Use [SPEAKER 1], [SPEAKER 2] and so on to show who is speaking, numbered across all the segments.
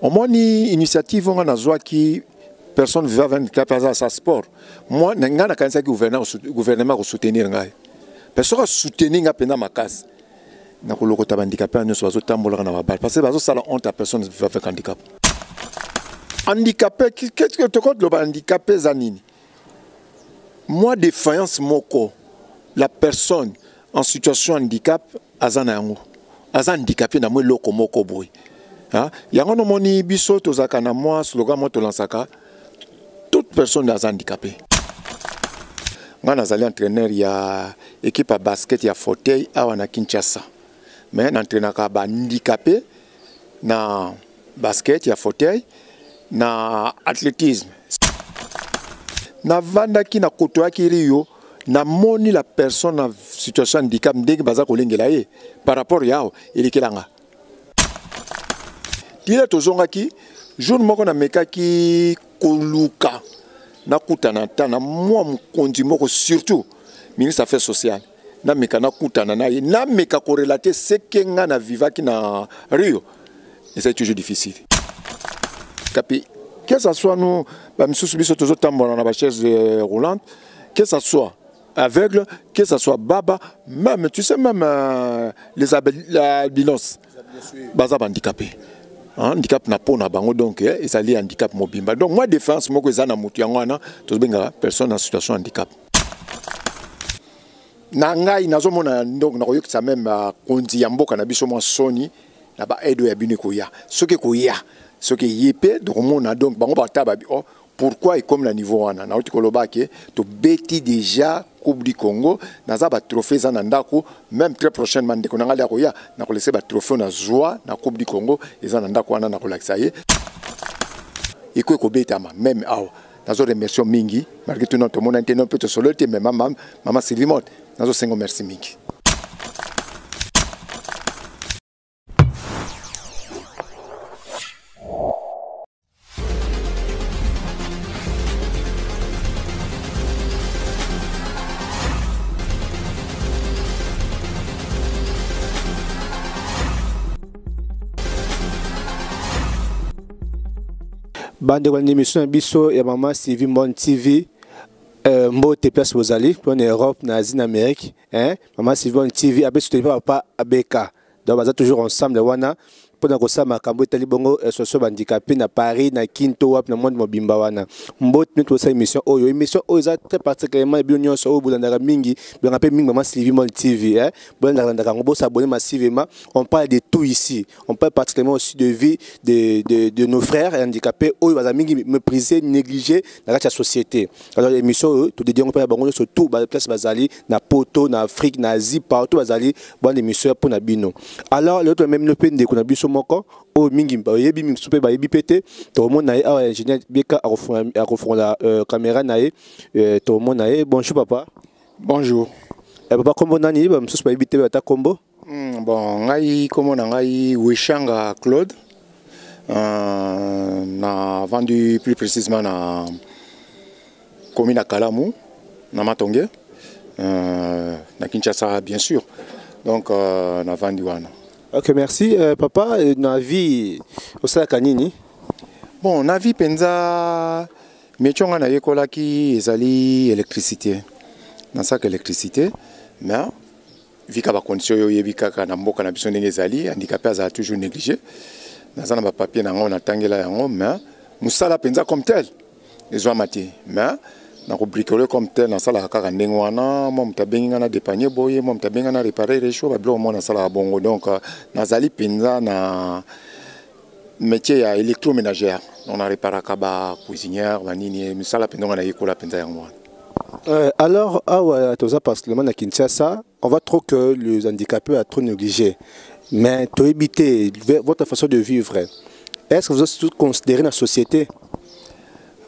[SPEAKER 1] Omoni initiative nga nazwaki, personne vivant avec handicap aza sa sport. Moi, na nga nakanisaki gouvernement kosoutenir ngai. Mpe soki asoutenir nga mpenza makasi, nakolokota bahandicapé nyonso bazotambolaka na babale, parce que bazosala honte à personne vivant avec handicap. Handicapé, qu'est-ce que tokoloba? Handicapé eza nini? Moi, défaillance moko la personne en situation handicap aza na yango, aza handicapé na mwa eloko moko boye. Yango nomoni biso tozalaka na mwa slogan moko tolansaka: toute personne aza handicapé. Ngai nazali entraîneur ya équipe ya basket ya fauteuil awa na Kinshasa, mais naentraînaka bahandicapé na basket ya fauteuil, na athlétisme. Navandaki, nakotoyaki Rio, namoni la personne na situation handicap ndenge baza kolengela ye par rapport ya awa elekelanga. Tila tozongaki, jour moko namekaki koluka nakutana ta na mwa mokonzi moko, surtout ministre affaires sociales. Nameka nakutana na ye, nameka korelater ce que nga na vivaki na Rio. Ezali toujours difficile kapi, que ça soit nous bamisusu, biso tozotambola na bachaise roulante, que ça soit aveugle, que ça soit baba, même, tu sais, même les albinos baza bahandicapé. Handicap na mpo na bango, donc ezali handicap mobimba. Donc mwa différence moko eza na motu, yango wana tozobengaka personne en situation handicap. Na ngai nazomona, donc nakoyokisa même bakonzi ya mboka na biso mwa soni na baaide oyo ya bino ekoya. Soki ekoya, soki eye mpe, tokomona. Donc bango bata babi: oh, pourquoi ekomi na niveau wana? Nauti koloba ke tobeti déjà Coupe du Congo, naza batrophée eza na ndako. Même très prochainement, ndeko na ngai ya koya, nakolese batrophée nazwa na Coupe du Congo, eza na ndako wana, nakolakisa ye. Ekoki kobetama même awa. Nazo remercier mingi, malgré tout tomona te no mpe tosololi te, mais mama, mama Sylvie Mot, nazosenga merci mingi.
[SPEAKER 2] Bandeko na émission na biso ya Mama Sylvie Mbon TV, mbote place bozali, mpo na Europe, na Asie, na Amérique, hein? Mama Sylvie Mbon TV abe soutenir papa Abeka, donc baza toujours ensemble wana mpona kosala makambo etali bongo association bahandicapé na Paris, na Kinto, wapi na monde mobimba wana. Mbote neti tosala émission oyo. Émission oyo eza très particulièrement bino nyonso oyo bolandaka mingi, bolanga mpe mingi Mama Sylvie Mon TV, hein? Bolandaka yango, bosabonner massivement. On parle de tout ici, on parle particulièrement aussi de vie de nos frères handicapés oyo baza mingi méprisé, négligé na kati ya société. Alors émission oyo todédier yango mpe ya bango nyonso, tout baplace bazali, na Poto, na Afrique, na Asie, partout bazali. Bonne émission mpona bino. Alors lelo tomemi mpe ndeko na biso moko oyo mingi bayebi, misusu mpe bayebi mpe te. Tokomona ye awa, ingénieur Bieka akofungola caméra na ye, tokomona ye. Bonjour papa.
[SPEAKER 1] Bonjour.
[SPEAKER 2] Papa, kombo nani? Bamosusu bayebi te ata kombo.
[SPEAKER 1] Bon, ngai kombo na ngai Weshanga Claude, na vendu plus précisément na commune ya Kalamu, na Matonge, na Kinshasa bien sûr. Donc navandi wana.
[SPEAKER 2] Ok, merci. Papa, na vie osalaka nini?
[SPEAKER 1] Bon, na vie mpenza, métier nga nayekolaki ezali électricité. Nasalaka électricité, mais vu ka bacondition oyo oyebi kaka na mboka na biso ndenge ezali, handicapé azala toujours négligé. Naza na bapapier na yango, natangela yango, mais mosala mpenza comme tel ezwama te. Mais nakobricoler comme tel, nasalaka kaka ndenge wana. Mwa moto abengi nga na dépanner boye, mwa moto abengi nga na réparer réchaud, babiloko mwa nasalaka bongo. Donc nazali mpenza na métier ya électroménagère, donc naréparaka bacuisinière, banini, misala mpenza nga nayekola mpenza yango wana.
[SPEAKER 2] Alors, awa toza particulièrement na Kinshasa, on voit trop que les handicapés sont trop négligés. Mais toyebi te, votre façon de vivre, est-ce que vous êtes tous considéré dans la société?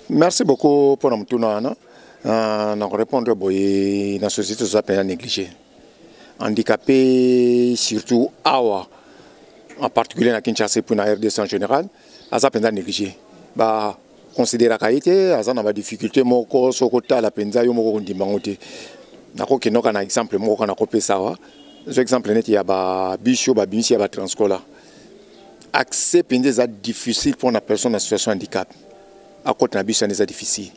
[SPEAKER 1] Merci beaucoup mpona motuna wana. Na korépondre boye: na société toza mpenza négligé, handicapé surtout awa, en particulier na Kinshasa et puis na RDC en général, aza mpenza négligé. Baconsidéraka ye te, aza na badifficulté moko. Soki otala mpenza, yo moko kondima yango te. Nakokende oka na exemple moko kaka nakopesa awa. Zo exemple neti ya babus oyo babimisi ya batranscola. Accès mpenza eza difficile mpona personne na situation handicap akota na biso wana, eza difficile.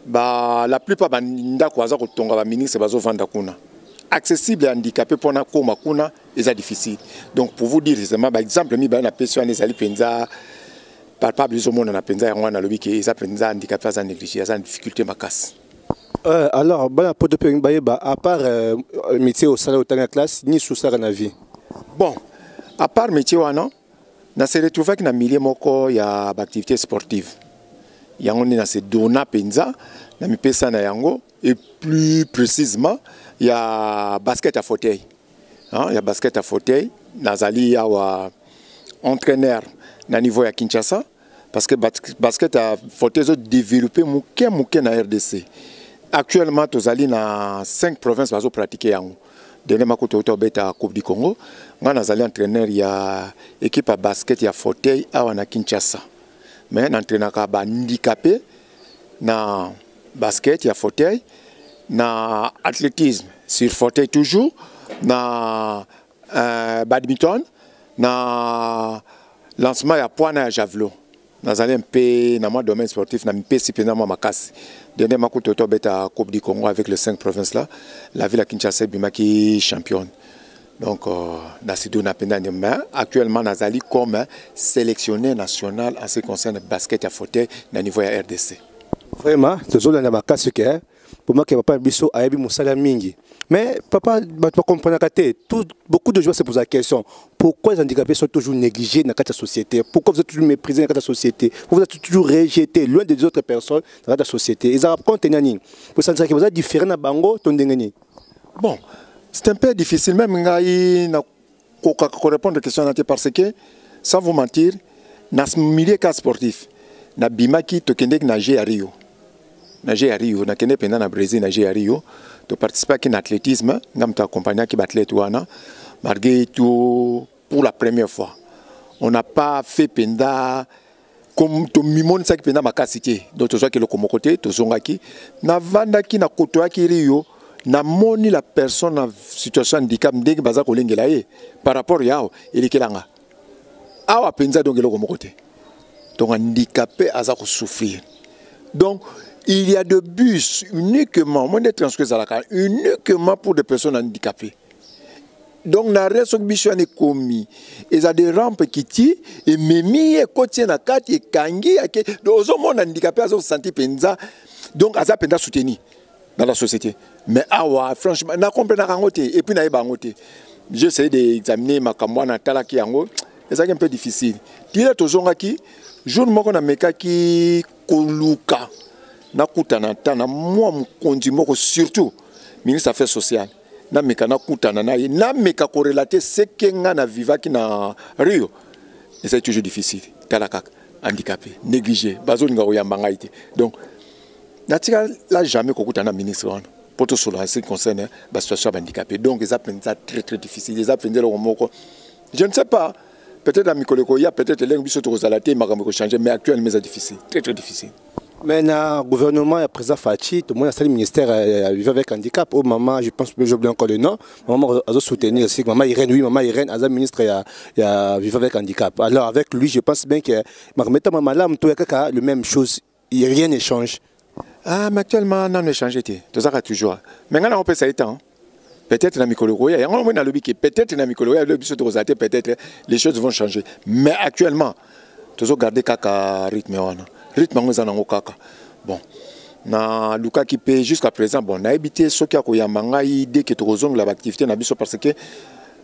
[SPEAKER 1] Ba la plupart bandako aza kotonga, baministre bazovanda kuna, accessible ya handicapé mpona koma kuna eza difficile. Donc pour vous dire justement, baexemple mibale napesi wana ezali mpenza palpable, ezomonana mpenza. Yango wana nalobi ke eza mpenza handicapé aza négligé, aza na difficulté makasi.
[SPEAKER 2] Alors bana poto mpe bayeba, à part métier osala, otanga classe nini, osalaka na vie?
[SPEAKER 1] Bon, à part métier wana, na se retrouvaki na milieu moko ya baactivité sportive. Yango nde na se donna mpenza, na mipesa na yango, et plus précisément ya basket à fauteuil, hein, ya basket à fauteuil. Nazali awa entraîneur na niveau ya Kinshasa, parce que basket à fauteuil ezodéveloppe moke moke na RDC. Actuellement tozali na 5 provinces bazopratike yango. Dernièrement kutu outa obeta Coupe du Congo. Ngai nazali entraîneur ya équipe ya basket ya fauteuil awa na Kinshasa, mais naentraînaka bahandicapé na basket ya fauteuil, na athlétisme sur fauteuil toujours, na badminton, na lancement ya poids na ya javelot. Nazali mpe na mwa domaine sportif, na mipesi mpenza mwa makasi. Dernièrement kutu tobeta Coupe du Congo avec les cinq provinces là, la ville ya Kinshasa ebimaki championne. Donc nasidona mpenza nde, mais actuellement nazali comme sélectionné national en ce qui concerne basket ya fauteuil na niveau ya RDC.
[SPEAKER 2] Vraiment, tozolanda makasi ke pour ke papa biso ayebi mosala mingi. Mais papa, bato bakomprenaka te. Beaucoup de gens se posent la question: pourquoi les handicapés sont toujours négligés dans la société? Pourquoi vous êtes toujours méprisés dans la société? Pourquoi vous êtes toujours rejetés loin des autres personnes dans la société? Ezalaka compte nani bosantisaka vous êtes différent na bango to ndenge nini?
[SPEAKER 1] Bon, c'est un peu difficile même ngai na kokaka korépondre question na te, parce que sans vous mentir, na milieu cas sportif nabimaki, tokendeki na Jeux ya Rio, na Jeux ya Rio nakende mpenza na Brésil. Na Jeux ya Rio toparticipaki na athlétisme, nga moto accompagnaki baathlète wana. Malgré tout, pour la première fois on n'a pas fait mpenza tomimonisaki mpenza makasi te. Donc tozwaki eloko moko te, tozongaki. Navandaki, nakotoyaki Rio, namoni la personne na situation handicap ndenge baza kolengela ye par rapport ya awa, elekelanga awa mpenza. Donc eloko moko te. Donc handicapé aza kosouffrir. Donc il y a de bus uniquement, moyen de transport ezalaka uniquement pour des personnes handicapées. Donc na arrêt, soki biso wana ekomi, eza de rampe kiti ememi ye, ekoti ye na kati, ekangi ake. Donc ozomona handicapé azosanti mpenza, donc aza mpenza soutenu dans la société. Mais awa, franchement, nakomprenaka yango te et puis nayeba yango te. J'ai essayé d'examiner makambo wana, natalaki yango, ezalaki un peu difficile. Tila tozongaki, jour moko namekaki koluka nakutana ta na mwa mokonzi moko, surtout ministre affaires sociales, nameka nakutana na ye, nameka korelate ce que nga na vivaki na Rio. Ezali toujours difficile. Tala kaka, handicapé négligé, bazolinga koyamba ngai te. Donc natikala jamais kokutana na ministre wana mpo tosolola ce qui concerne basituation ya bahandicapé. Donc eza mpenza très très difficile, eza mpenza eloko moko, je ne sais pas, peut-être na mikolo ekoya, peut-être elenge biso tokozala te, makambo ekochange. Mais actuellement eza difficile, très très difficile.
[SPEAKER 2] Mais na gouvernement ya président Fatshi, tout le monde a le ministère vivre avec handicap. Oh maman, je pense que j'oublie encore le nom. Maman a soutenir aussi maman Irène, oui, maman Irène, a ministre ya vivre avec handicap. Alors avec lui, je pense bien que maman là, tout le même chose, rien ne change.
[SPEAKER 1] Ah, mais actuellement nano échange te, tozaka toujours. Mais ngai nakopesa ye temps, peut-être na mikolo ekoya. Yango moi nalobi ke peut-être na mikolo oya biso tokozala te, peut-être les choses vont changer. Mais actuellement tozogarde kaka rythme wana, rythme yango eza nango kaka. Bon, nalukaki mpe jusqu'à présent, bon, nayebi te soki akoyamba ngai dès que tokozongela baactivité na biso, parce que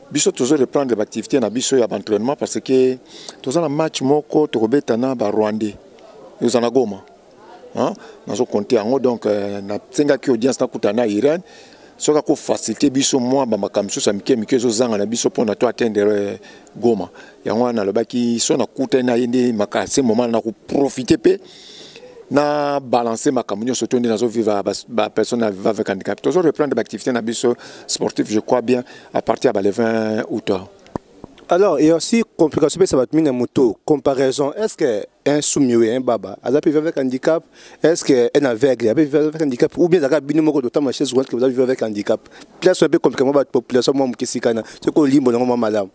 [SPEAKER 1] biso tozo reprendre baactivité na biso ya baentraînement, parce que toza na match moko tokobeta na barwandais, eza na Goma, nazokonte yango. Donc nasengaki audience, nakutana na Irène, soki akofacilité biso mwa bamakambo mosusu ya mike mike ezozanga na biso mpona to atteindre Goma. Yango wana nalobaki so nakutani na ye nde makasi moment na koprofite mpe na balance makambo nyonso to nde nazovivre bapersonne na vivre avec handicap. Tozo reprendre baactivité na biso sportif, je crois bien à partir ya ba le 20 août.
[SPEAKER 2] Alors, il y a aussi complication, ça va être mis moto. Comparaison, est-ce que un sourd-muet, un baba, a pu vivre avec handicap? Est-ce que un aveugle a pu vivre avec handicap? Ou bien, ça bino moko d'autant ma chaise que vous avez vivre avec handicap? Place un peu compliqué, moi, population, moi, qui sikana. C'est quoi limbo, moi, madame?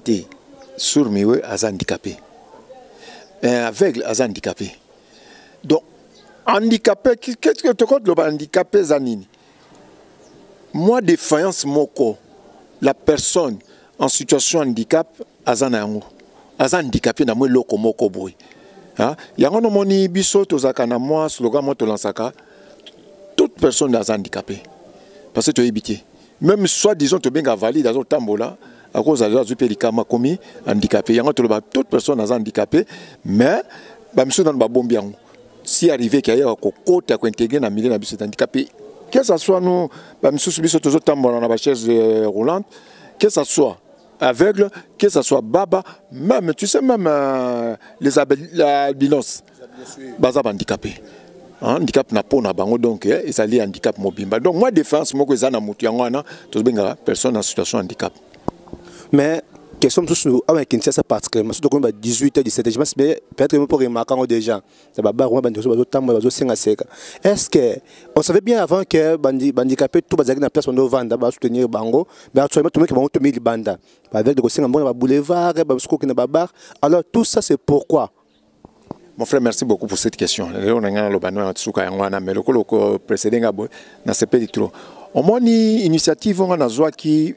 [SPEAKER 1] Te. Sourd-muet aza handicapé, aveugle aza handicapé. Donc handicapé, qu'est-ce que tokoki loba? Handicapé eza nini? Mwa défaillance moko la personne en situation handicap aza na yango, aza handicapé na mwa eloko moko boye. Yango nomoni biso tozalaka na mwa slogan moko tolansaka: toute personne aza handicapé, parce que toyebi te, même soit disons tobenga valide, azotambola, akozala azwi mpe likama, akomi handicapé. Yango toloba toute personne aza handicapé, mais bamisusu nano babombi yango. Si arrivé ke ayaka kokota, kointégrer na milieu na biso handicapé, que ça soit nous bamisusu, biso tozotambola na bachaise roulante, que ça soit aveugle, que ça soit baba, même, tu sais, même les albinos baza bahandicapé. Handicap na mpo na bango, donc ezali handicap mobimba. Donc mwa défense moko eza na motu, yango wana tozobengaka personne en situation handicap.
[SPEAKER 2] Mais question mosusu, awa ya Kinshasa particulièrement, surtout komi ba 18 h 17, je pense peut-être mpo remarquer yango déjà na babar wana, bandeko bazotambola, bazosengaseka. Est ce que on savait bien avant que bahandicapé tout bazalaki na place bando ovanda, basoutenir bango? Mais actuellement tomoki bango tomi libanda avec de kosenga mbongo na baboulevard, basuki kokende babar. Alors tout ça, c'est pourquoi?
[SPEAKER 1] Mon frère, merci beaucoup pour cette question. Lelo na ngai naloba no ya suka yango wana, mais lokolo précédé nga boye, nasepeli trop. Omoni initiative nga nazwaki,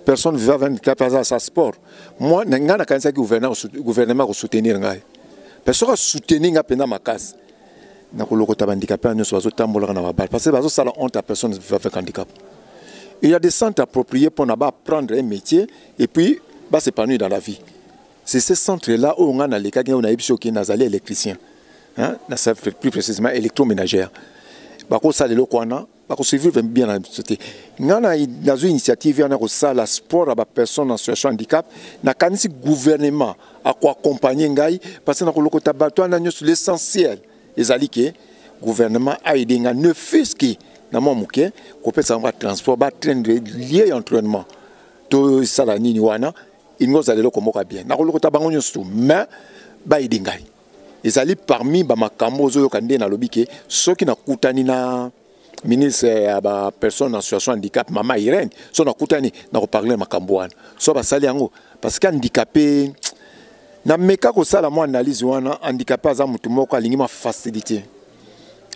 [SPEAKER 1] personne vivant avec handicap aza sa sport. Moi na ngai nakanisaki gouvernement kosoutenir ngai, parce soki asoutenir nga mpenza makasi, nakolokota bahandicapé nyonso bazotambolaka na babale, parce que bazosala honte à personne vivant avec handicap. Il y a des centres appropriés pour apprendre un métier et puis s'épanouir dans la vie. C'est ce centre là oyo nga nalekaki, oyo nayebi soki nazali électricien, hein, plus précisément électroménagère. Bakosala eloko wana, bakosurvivre bien na société. Nga nazwi initiative wana kosala sport ya bapersone en situation handicap. Nakanisi gouvernement akoaccompagne ngai, parce que nakolokota bato wana nyonso. L'essentiel ezali ke gouvernement aide nga, ne fût-ce que na mwa moke, kopesa bango batransport, batrain de lieu ya entraînement. Tosala nini wana, elingi ozala eloko moko ya bien. Nakolokota bango nyonso tu, mais baaider ngai. Ezali parmi bamakambo ozoyoka nde nalobi ke soki nakutani na ministre ya bapersone en situation handicap, mama Irene, so nakutani, nakoparler makambo wana. So basali yango, parce que handicapé, nameka kosala mwa analyse wana, handicapé aza motu moko alingi mwa facilité,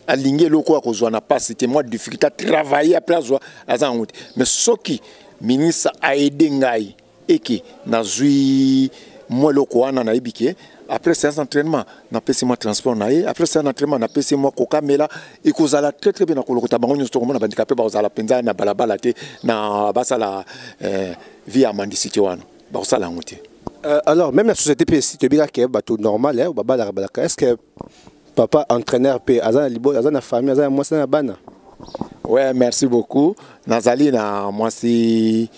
[SPEAKER 1] alingi eloko oyo akozwa na pasi te, mwa difficulté atravailler après azwa, aza yango te. Mais soki ministre aide ngai eke nazwi mwa eloko wana, nayebi ke après séance d'entraînement napesi mwa transport na ye, après séance d'entraînement napesi mwa kokamela, ekozala très très bien. Na kolokota bango nyonso, tokomona bahandicapé bakozala mpenza na balabala te, na basala vie ya mendicité wana, bakosala yango te.
[SPEAKER 2] Alors même la société mpe esi toyebikaka bato normal babalaka balaka. Est ce que papa entraîneur mpe aza na libo, aza na famille, aza na mwasi, aza na bana?
[SPEAKER 1] Ouais, merci beaucoup. Nazali na mwasi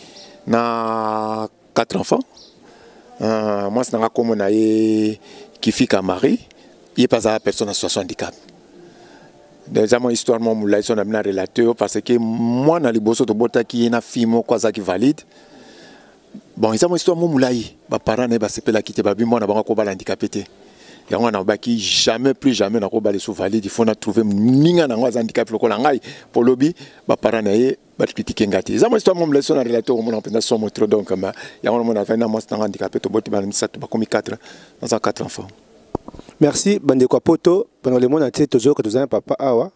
[SPEAKER 1] na quatre enfants. Mwasi nanga, kombo na ye Kifika Marie, ye mpe azala personne na situation handicap. Eza mwa histoire mwa molai, so na bina relateur, parce que mwana liboso tobotaki ye na fille moko azalaki valide. Bon, eza mwa histoire mwa molai. Baparent na ye basepelaki te, babi mwana bango akobala handicapé te. Yango wana nalobaki jamais, plus jamais nakobala esu valide, il faut na trouver moninga nango aza handicapé lokola ngai, po lobi baparent na ye bacritiquer nga te. Eza mwa histoire mwa molai, so na relateur, omona mpenza somo trop. Donc ma yango namona afai na mwasi nanga handicapé, toboti bana misato, bakomi 4, naza 4 enfants.
[SPEAKER 2] Merci. Bandeko ya poto, pendant le monde entier, tozoyoka, toza na papa awa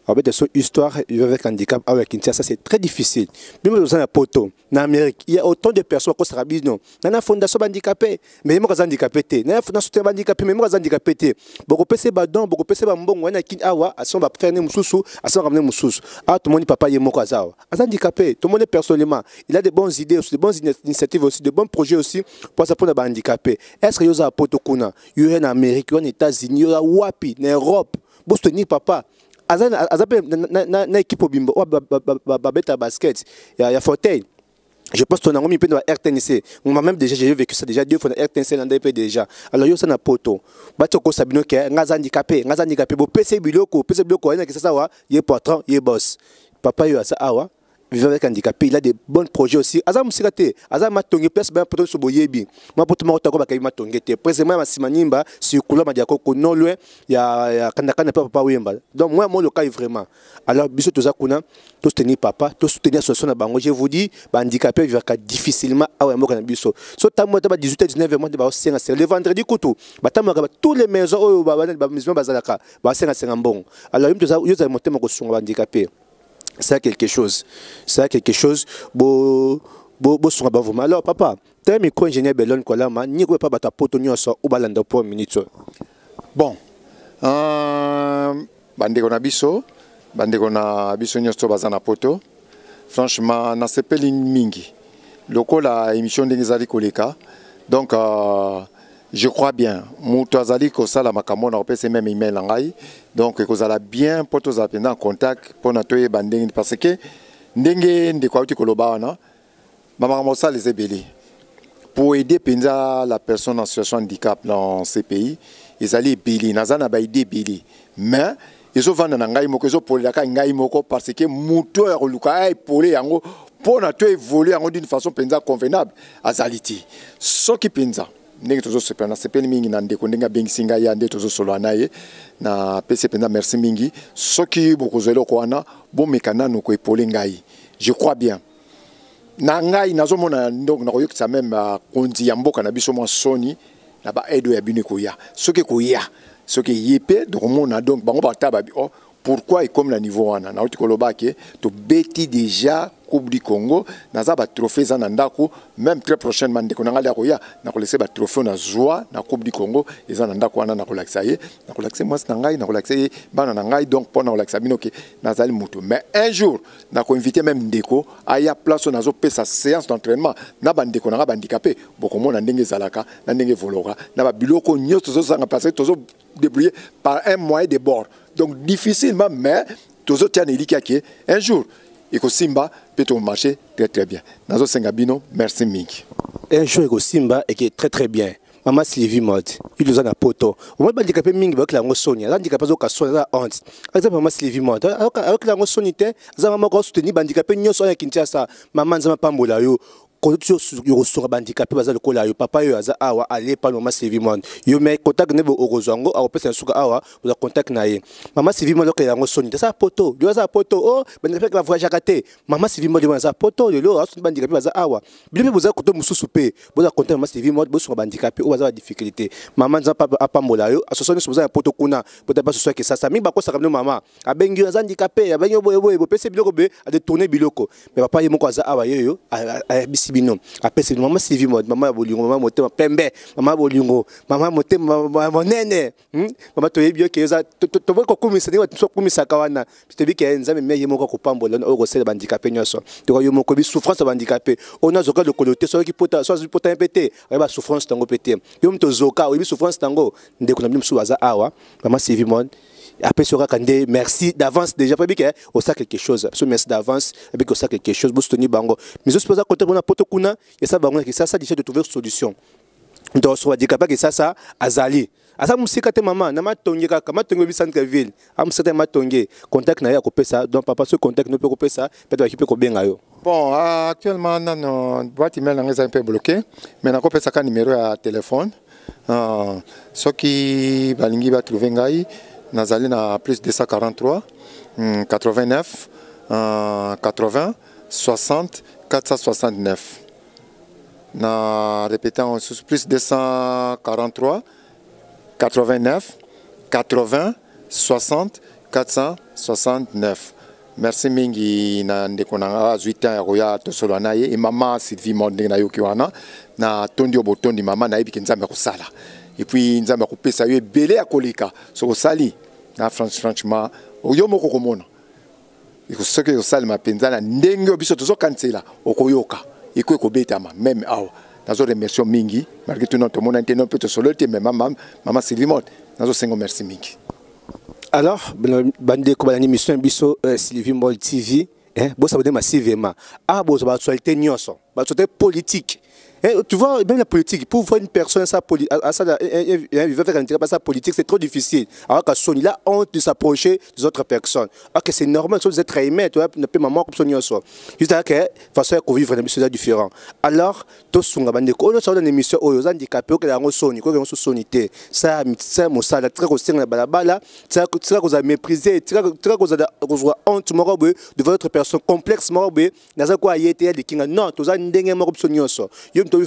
[SPEAKER 2] abeta so histoire vivre avec handicap awa ya Kinshasa, c'est très difficile. Bino toza na poto, na Amérique, il y a autant de personnes bakosaka bino na na fondation bahandicapé, mais ye moko aza handicapé te, na na soutien bahandicapé, mais ye moko aza handicapé te. Bokopesa badon, bokopesa bambongo wana kini awa, asomba bafrère ne mosusu, asomba ne mosusu. Awa tomoni papa ye moko aza awa, aza handicapé, tomoni personnellement, il a de bonnes idées aussi, de bonnes initiatives aussi, de bons projets aussi po aza mpona bahandicapé. Est ce que yo oza ya poto kuna, yo ya na Amérique, yo na États-Unis, yo ya wapi, na Europe, bosoutenir papa? Aza mpe na équipe obimba oyo babeta basket ya fauteuil. Je pense ton yango mpe na ba RTNC. Moi-même déjà, j'ai vécu ça déjà deux fois na RTNC, nanda mpe déjà. Alors yo oza na poto, bati okosa bino ke nga aza handicapé, nga aza handicapé, bopesa biloko, opesa biloko aye na Kinshasa awa, ye patron, ye boss. Papa oyo aza awa. Vivre avec handicapé, il a des bons projets aussi. Aza musika te, aza matonge place ba poto so boyebi. Ma poto moko tako bakayi matonge te. Précisément ma simanimba sur couloir madiako ko non loin ya ya kanda kanda papa wemba. Donc moi moi le cas vraiment. Alors biso toza kuna to soutenir papa, to soutenir association na bango. Je vous dis ba handicapé vivre difficilement awa mboka na biso. So tambo ta ba 18 19 mois ba senga c'est le vendredi kutu. Ba tambo ba tous les maisons oyo ba ba maison bazalaka ba senga senga mbongo. Alors yo toza yo za motema ko sunga ba handicapé. C'est quelque chose, c'est quelque chose. Bo bo bo sunga ba vraiment. Alors papa, t'es micro ingénieur Belon Kolama, ni ko pa bata poto nyonso ou balanda pour minute.
[SPEAKER 1] Bon. Bandeko na biso, bandeko na biso nyonso baza na poto. Franchement, nasepeli mingi. Lokola émission ndenge ezali koleka. Donc je crois bien moto azali kosala makambo na kopesa même email na ngai, donc ekozala bien mpo tozala mpenza en contact mpona toyeba ndenge, parce que ndenge ndeko auti koloba wana, bamakambo kosala eza ebele pour aider mpenza la personne en situation de handicap dans ces pays. Ezali ebele, naza na baidées ebele, mais ezovanda na ngai moko, ezopolelaka ngai moko, parce que moto oyo akoluka aepole yango mpona to évolue yango d'une façon mpenza convenable azali te. Soki mpenza ndenge tozosepela, nasepeli mingi na ndeko ndenge abengisi ngai ya nde tozosolola na ye, napesi mpenza merci mingi. Soki bokozwa eloko wana, bomeka nanu koepole ngai. Je crois bien na ngai nazomona, donc nakoyokisa même bakonzi ya mboka na biso mwa soni na baaide oyo ya bino ekoya. Soki ekoya, soki eye mpe, tokomona. Donc bango bata babi, oh, pourquoi ekomi na niveau wana? Nauti koloba ke tobeti déjà Coupe du Congo, naza batrophée eza na ndako. Même très prochainement, ndeko na ngai akoya, nakolese batrophée na zwa na Coupe du Congo, eza na ndako wana. Nakolakisa ye, nakolakisa mwasi na ngai, nakolakisa ye bana na ngai, donc mpo nakolakisa bino ke nazali motu. Mais un jour nakoinvite même ndeko aya place oyo nazopesa séance d'entraînement na bandeko na ngai bahandicapé. Bokomona ndenge ezalaka na ndenge evolora na babiloko nyonso tozozanga, parce que tozodébrouiller par un moyen de bord, donc difficilement, mais tozotia na eliki ke un jour ekosimba mpe tomarche très très bien. Nazosenga bino merci mingi.
[SPEAKER 2] Un jour ekosimba eke très très bien. Mama Sylvie Mode, il oza na poto, omoni bahandicapé mingi bayokela yango soni. Aza handicapé, azoyoka soni, aza honte. Exemple, mama Sylvie Mode ayokela yango soni te. Aza mama moko asoutenir bahandicapé nyonso oyo ya Kinshasa. Mama, Nzambe apambola yo kosunga bahandicapé baza lokola yo. Papa oyo aza awa, ale pa mama Sylvie Mode yo, mais contact nde okozwa yango, akopesa na suka awa, ozwa contact na ye. Mama Sylvie Mode okela yango soni te, aza poto lelo, aza poto. O bahandicapé bavoyageaka te. Mama Sylvie Mode aza poto lelo, asungi bahandicapé baza awa. Bino mpe boza kote mosusu mpe boza contact mama Sylvie Mode, bosunga bahandicapé oyo baza badifficulté. Mama, Nzambe apambola yo. Association nyonso boza na poto kuna, bota basoso ya Kisasa mingi bakosaka bino. Mama abengi yo, aza handicapé, abengi yo boye boye, bopesi biloko boye, adétourne biloko. Mais papa ye moko aza awa, ye oyo ayebisi bino, apesi bino. Mama Sylvie Mode, mama ya bolingo, mama motema pembe, mama ya bolingo, mama motema monene. Mama, toyebi yo ke oza, toboki kokumisa ndenge bato mosusu bakumisaka wana. Toyebi ke Nzambe me ye moko akopambola oyo kosala bahandicapé nyonso. Toka yo moko oyebi souffrance ya bahandicapé oyo nazoka lokolo te, soki pota, so azwi pota mpe te, oyeba souffrance nango mpe te. Yo moto ozoka, oyebi souffrance nango. Ndeko na bino mosusu aza awa, mama Sylvie Mode apesi yo kaka nde merci d'avance déjà, po yebi ke osala quelque chose. So merci d'avance, yebi ke osala quelque chose, bosuteni bango. Misusu mpe oza kote mpona poto kuna, esala bango na Kisasa déjà de trouver solution. Donc so badikapa Kisasa azali, aza mosika te, mama na Matonge kaka, Matonge oyebi centre ville, amosika te, Matonge. Contact na ye akopesa. Donc papa, so contact no mpe kopesa, peut-être baki mpe kobenga yo.
[SPEAKER 1] Bon, actuellement nano boîte email nanga eza un peu bloqué, mais nakopesaka numéro ya téléphone. Soki balingi batrouve ngai, nazali na plus 243 89 80 60 469. Na répétant lisusu, plus 243 89 80 60 469. Merci mingi na ndeko na nga azwi temps ya koya tosolola na ye. E mama Sylvie Mo, ndenge nayoki wana, na tondi oyo botondi mama, nayebi ke Nzambe akosala, et puis Nzambe akopesa yo ebele ya koleka. Soki osali na franchement, yo moko komona soki ekosalema mpenza na ndenge oyo biso tozokanisela, okoyoka eko ekobetama même awa. Nazo remercie mingi malgré tout. Non, tomonani te, non mpe tosololi te, mais mama, mama Sylvie Mode, nazosenga merci mingi.
[SPEAKER 2] Alors bandeko balandi mission ya biso, Sylvie Mode TV, bosabone massivement. Awa bozwa baactualité nyonso, baactualité politique. Eh, tu vois, même la politique, pour voir une personne sa vivre avec un handicap sa politique, c'est trop difficile. Alors que soni, il a honte de s'approcher des autres personnes. Alors que c'est normal, vous êtes humain, tu vois, ne peut maman comme ça. Juste que façon de vivre c'est différent. Alors, tosunga bandeko oyo nyonso na émission oyo oza handicapé, okela yango soni, koyoka yango soni te. Sa mosala, tika kosenga na balabala, tika kozala méprisé, tika kozala kozwa honte moko boye devant autre personne, complexe moko boye, naza ko aye te ya likinga. Non, toza ndenge moko biso nyonso. Yo moto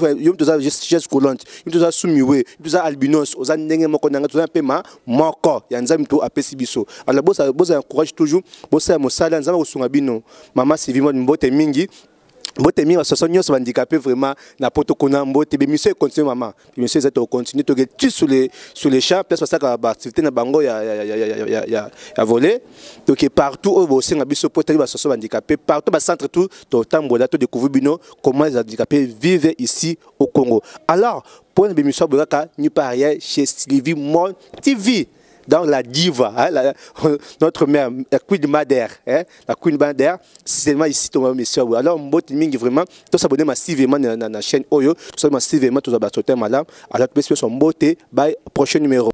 [SPEAKER 2] oza chaise roulante, yo moto oza sumiwe, yo moto oza albinos, oza ndenge moko nanga, toza mpe moko ya Nzambe to apesi biso. Alors bozala encourage toujours, bosala mosala, Nzambe akosunga bino. Mama Sylvie, mbote mingi, mbote mingi, association nyonso handicapé vraiment na poto kuna, mbote. Bémission continue, mama, bémission eza, tocontinue, toke ti sur les champs, place basalaka baactivité na bango ya volley. Toke partout oyo bosenga biso po tali bassociation handicapé, partout, bacentre, tout, totambola, todécouvrir bino comment les handicapés vivent ici au Congo. Alors pour une bémission boye kaka, nulle part ailleurs, chez Sylvie Mon TV, dans la diva, hein, notre mère, la Queen Mother, hein, la Queen Mother, c'est seulement ici, ton monsieur. Alors, mbote mingi vraiment, tout s'abonner massivement na chaîne oyo, tout ça massivement, tout ça, madame. Alors, monsieur, son mbote, bye, prochain numéro.